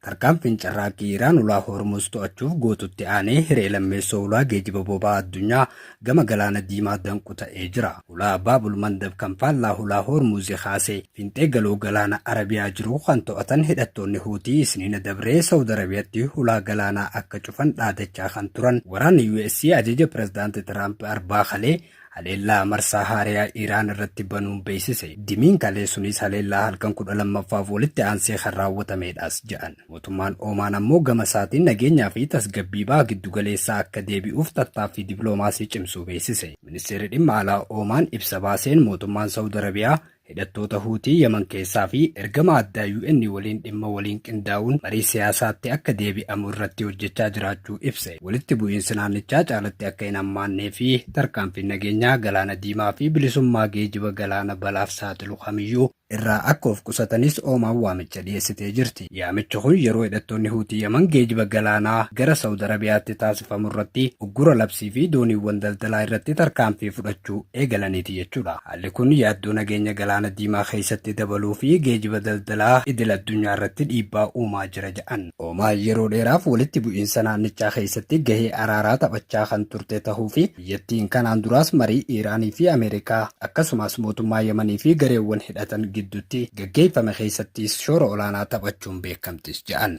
Tarkaanfiin carraaqqii Iraan ulaa Hormuz to'achuuf gootutti aanee hiree lammeessoo ulaa geejiba boba'aa addunyaa gama Galaana Diimaa danqu ta'ee jira. Ulaa Baabul Mandab kan faallaa hulaa Hormuzi kaasee fiinxee galoo galaana Arabiyaa jiru kan to'atan hidhattoonni Huutii Isniina dabree Sawud Arabiyatti hulaa galaanaa akka cufan dhaadachaa kan turan waraanni US ajaja Pirezidaanti Tiraamp Arbaa kalee haleellaa marsaa haarayaa Iraan irratti banuun beeksise. Dimiin kalee sunis haleellaa halkan 12ffaaf walitti aansee kan raawwatameedhaas jedhan. Mootummaan Oomaan ammoo gama isaatiin nageenyaa fi tasgabbii baha giddugaleessaa akka deebi'uuf tattaaffii diploomaasii cimsuu beeksise. Ministeerri dhimma alaa Oomaan ibsa baaseen mootummaan Sawud Arabiyaa hidhattoota Huutii Yaman keessaa fi ergama addaa UN waliin dhimma waliin qindaa'uun marii siyaasaatti akka deebi'amu irratti hojjechaa jiraachuu ibse. Walitti bu'iinsi naannichaa caalatti akka hin hammaannee fi tarkaanfiin nageenyaa Galaana Diimaa fi bilisummaa geejiba galaana balaaf saaxilu kamiyyuu irraa akka of qusatanis Oomaan waamicha dhiyeessitee jirti. Yaamichi kun yeroo hidhattoonni Huutii Yaman geejiba galaanaa gara Sawud Arabiyaatti taasifamu irratti uggura labsii fi dooniiwwan daldalaa irratti tarkaanfii fudhachuu eegalaniiti jechuudha. Haalli kun yaaddoo nageenya Galaana Diimaa keessatti dabaluu fi geejiba daldalaa idil-addunyaa irratti dhiibbaa uumaa jira jedhan. Oomaan yeroo dheeraaf walitti bu'iinsa naannichaa keessatti gahee araaraa taphachaa kan turte tahuu fi biyyattiin kanaan duraas marii Iiraanii fi Ameerikaa akkasumas mootummaa Yamanii fi gareewwan hidhatan gidduutti gaggeeffame keessattis shoora olaanaa taphachuun beekamtis jedhan.